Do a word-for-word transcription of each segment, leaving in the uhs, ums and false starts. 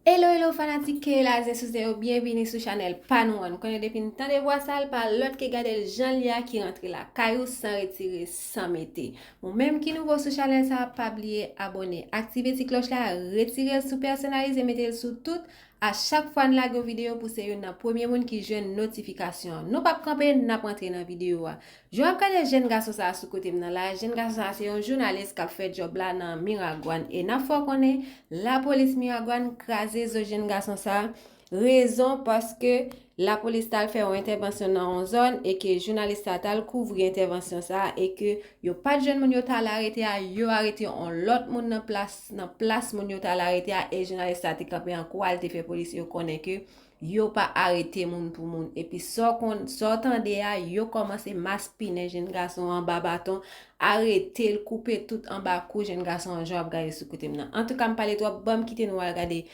Hello, hello, fanatik Keyla Zen sou zen yo, byenvini sou chanèl pa nou an. Nou konnen depi n tande vwa sa, l pa lòt ke gade l jan l ye a ki rantre lakay ou san retire, san mete. Ou menm ki nouvo sou chanèl sa a, pa bliye abòne, aktive ti klòch la, retire l sou pèsonalize, mete l sou tout. A chak fwa n lage yon videyo pou se youn nan premye moun ki jwenn notifikasyon an. Nou p ap kanpe, n ap rantre nan videyo a. Jan w ap gade jèn gason sa a sou kote m nan la, jèn gason sa a se yon jounalis k ap fè djòb la nan Miragwàn. E n ap fè w konnen, lapolis Miragwàn kraze zo jèn gason sa a. Rezon, paske lapolis t al fè yon entèvansyon nan yon zòn e ke jounalis sa a t al kouvri entèvansyon sa a e ke yo pa t jwenn moun yo t al arete a, yo arete yon lòt moun nan plas, nan plas moun yo t al arete a, e jounalis sa a te kanpe an kou a, l te fè polis yo konnen ke yo pa arete moun pou moun. Epi sa w konn, sa w tande a, yo kòmanse maspinen jèn gason an anba baton, arete l, koupe tout anba kou jèn gason an, jan w ap gade sou kote m nan. Antouka, m pale twòp, ban m kite nou al gade,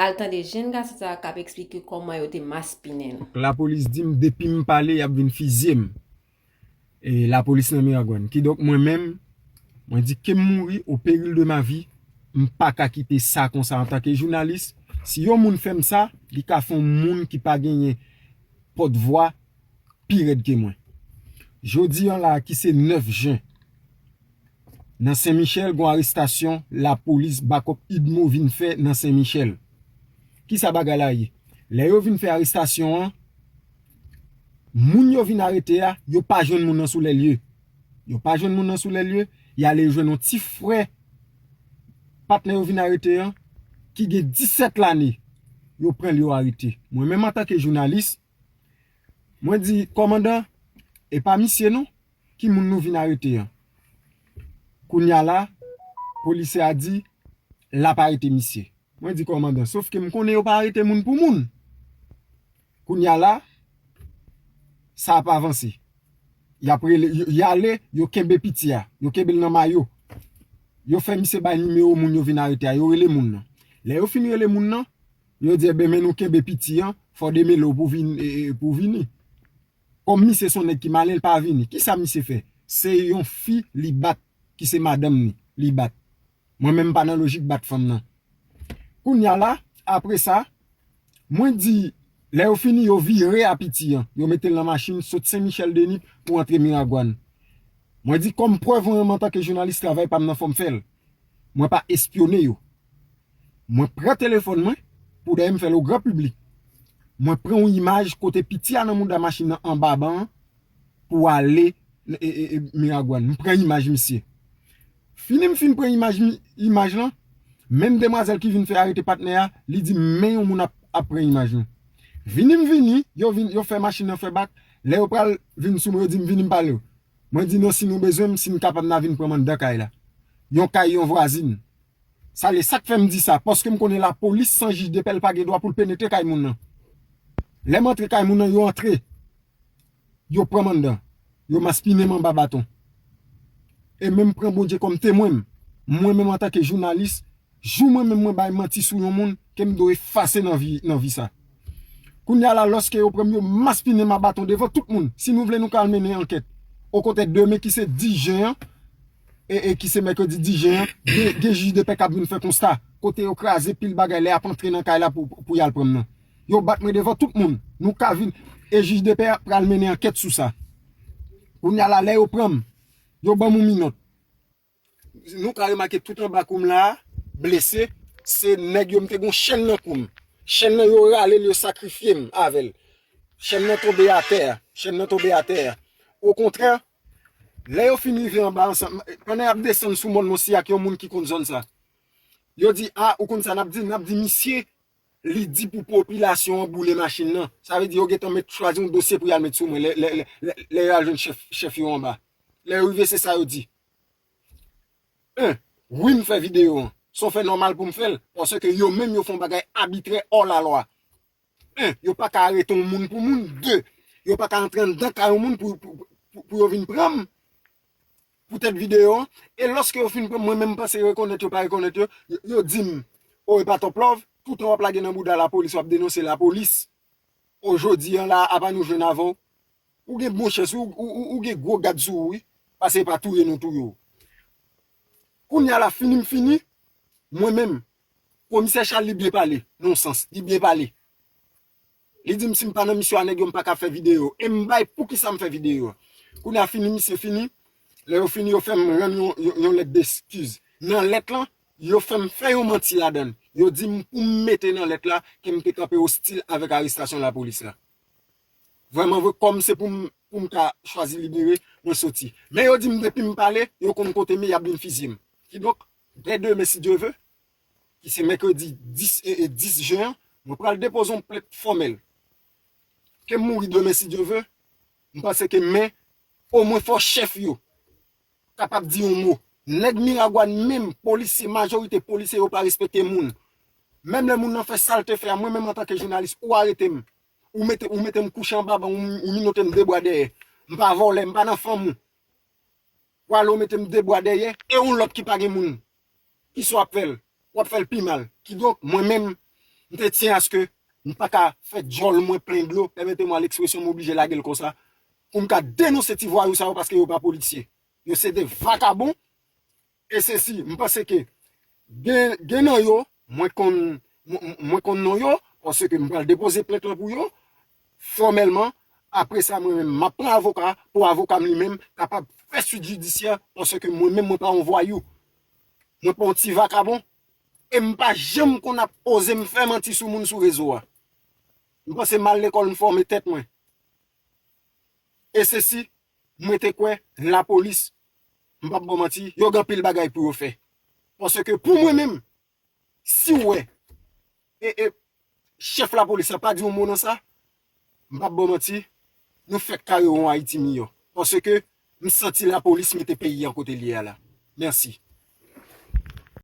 al tande jèn gason sa a k ap eksplike kòman yo te maspinen l. Lapolis di m, depi m pale, y ap vin fizye m. E lapolis nan Miragwàn. Kidonk, mwen menm, mwen di, ke m mouri au péril de ma vie, m pa ka kite sa konsa antanke jounalis. Si yon moun fè m sa, li ka fè yon moun ki pa genyen pòtvwa pi rèd ke mwen. Jodi an la, ki se nèf jen, nan Sen Michèl, gon arestasyon lapolis bakòp UDMO vin fè nan Sen Michèl. Kisa bagay la ye? Lè yo vin fè arestasyon an, moun yo vin arete a, yo pa jwenn moun nan sou lè lye. Yo pa jwenn moun nan sou lè lye, y ale yo jwenn yon ti frè patnè yo vin arete an, ki gen disèt lane. Yo pran l, yo arete. Mwen menm antanke jounalis, mwen di, kòmandan, e pa misye non, ki moun nou vin arete an? Kounye a la, polisye a di, l ap arete misye. Mwen di, kòmandan, sofke m konnen yo pa arete moun pou moun. Kounye a la, sa ap avanse. Y ap rele, y, y ale, yo kenbe piti a, yo kenbe l nan mayo. Yo fè misye bay nimewo moun yo vin arete a, yo rele moun nan. Lè yo fin rele moun nan, yo di, enben, men nou kenbe piti an, fò demele w pou vin, e, e, pou vini. Kòm misye se yon nèg ki malen, l pa vini. Kisa misye fè? Se yon fi li bat, ki se madanm ni, li bat. Mwen menm m pa nan lojik bat fanm nan. Kounye a la, apre sa, mwen di, lè yo fini, yo vire a piti an. Yo mete l nan machin, sot Sen Michèl Deni pou antre Miragwàn. Mwen di, kòm prèv mwen menm antanke jounalis, travay pa m nan fò m fè l. Mwen pa espyone yo. Mwen pran telefòn mwen, pou dayè m fè l o gran piblik. Mwen pran yon imaj kote piti a nan mouda machin nan anba ban an, pou ale, e, e, e, Miragwàn. M pran imaj misye. Fini m fin pran imaj, mi- imaj lan, menm demwazèl ki vin fè arete patnè a, li di m, men yon moun ap, ap pran imaj lan. Vini m vini, yo vin, yo fè machin nan fè bak. Lè yo pral vin sou mwen, yo di m, vini m pale w. Mwen di, non, si nou bezwen m, si n kapab, n a vin pran m anndan kay la. Yon kay yon vwazin. Sa le sa k fè m di sa, paske m konnen lapolis san jij de pè l pa gen dwa pou l penetre kay moun nan. Lè m antre kay moun nan, yo antre. Yo pran m anndan. Yo maspinen m anba baton. E menm pran Bondye kòm temwen m. Mwen menm antanke jounalis, jou mwen menm mwen bay manti sou yon moun, ke m dwe efase nan vi, nan vi sa. Kounye a la, lòske yo pran m, yo maspinen m a baton devan tout moun. Si nou vle, nou ka al mennen ankèt. Okontrè, demen ki se dis jen an, e, e ki se mèkredi dis jen an, gen, gen jij de pè k ap vin fè konsta. Kote yo kraze pil bagay lè y ap antre nan kay la pou, pou, pou y al pran m nan. Yo bat mwen devan tout moun. Nou ka vin, e jij de pè a pral mennen ankèt sou sa. Kounye a la, lè yo pran m, yo ban m yon minòt. Nou ka remake tout anba kou m la, blese, se nèg yo, m te gon chèn nan kou m. Chèn nan, yo rale l, yo sakrifye m avè l. Chèn nan tonbe atè a. Chèn nan tonbe atè a. Okontrè, lè yo fin rive anba ansanm, pandan y ap desann sou mòn Monsey ak yon moun ki konn zòn sa, yo di, a, ou konn sa n ap di? N ap di, misye, li di pou popilasyon an boule machin nan. Sa vle di yo gentan met chwazi yon dosye pou y al met sou mwen lè, lè, lè, lè, lè yo al jwenn chèf, chèf yo anba. Lè yo rive, se sa yo di. En, wi, m fè videyo an. Se yon fè nòmal pou m fè l, paske yo menm yo fè yon bagay abitrè, hors la loi. En, yo pa ka arete yon moun pou moun. De, yo pa ka antre anndan kay yon moun pou, pou, pou, pou yo vin pran m poutèt videyo an. E lòske yo fin pran m, mwen menm m panse rekonèt yo, pa rekonèt yo, yo, yo di m, o, e pa Top Love, toutan w ap lage nan bouda lapolis, w ap denonse lapolis. O, jodi an la, apa nou jwenn avè w? Ou gen bon chans, ou, ou, ou, ou gen gwo gad sou ou, wi. Pase e pa touye nou touye w. Kounye a la, fini m fini, mwen menm, Komisè Charles, li byen pale, nan yon sans, li byen pale. Li di m si m pa nan misyon a nèg yo, m pa ka fè videyo. E m bay poukisa m fè videyo a. Kounye a fini, misye fini. Lè yo fini, yo fè m rann yon, yon, yon lèt deskiz. Nan lèt lan, yo fè m fè yon manti ladan l. Yo di m pou m mete nan lèt la ke m te kanpe ostil avèk arestasyon lapolis la. Vrèman vre, kòm se pou m, pou m ka chwazi libere, mwen soti. Men yo di m depi m pale, yo konn kote m ye, y ap vin fizye m. Kidonk, dè demen, si Dye ve, ki se mèkredi dis, e, e dis jen an, mwen pral depoze yon plent fòmèl. Ke m mouri demen, si Dye ve, m panse ke, men, omwen fò chèf yo kapab di yon mo. Nèg Miragwàn menm, polisye, majorite polisye yo pa respekte moun. Menm lè moun nan fè sa l te fè a, mwen menm antanke jounalis, ou arete m, ou mete, ou mete m kouche anba ban, ou, ou minote m de bwa dèyè. M pa vòlè, m pa nan fanm ou. W ale w mete m de bwa dèyè, e yon lòt ki pa gen moun. Kisa w ap fè l? W ap fè l pi mal. Kidonk, mwen menm, m te tyen aske m pa ka fè djòl mwen plen dlo, pèmete mwen lekspresyon, m oblije lage l konsa, pou m ka denonse ti vwayou sa yo paske yo pa polisye. Yo se de vakabon, e sesi, m panse ke gen, gen nan yo, mwen konn, mwen, mwen konn non yo, paske m pral depoze plent lan pou yo, fòmèlman. Apre sa, mwen menm, m ap pran avoka, pou avoka m li menm kapab fè swit jidisyè, paske mwen menm, mwen pa yon vwayou. Mwen pa yon ti vakabon. E m pa janm konn ap oze m fè manti sou moun sou rezo a. M panse m al lekòl, m fòme tèt mwen. E sesi, mwen te kwè, lapolis, m p ap ba w manti, yo gen anpil bagay pou yo fè. Paske pou mwen menm, si w wè, e, e, chèf lapolis la pa di yon mo nan sa, m p ap ba w manti, nou fèk kare yon Ayiti miyò. Paske m santi lapolis mete peyi an kote l ye a la. Mèsi.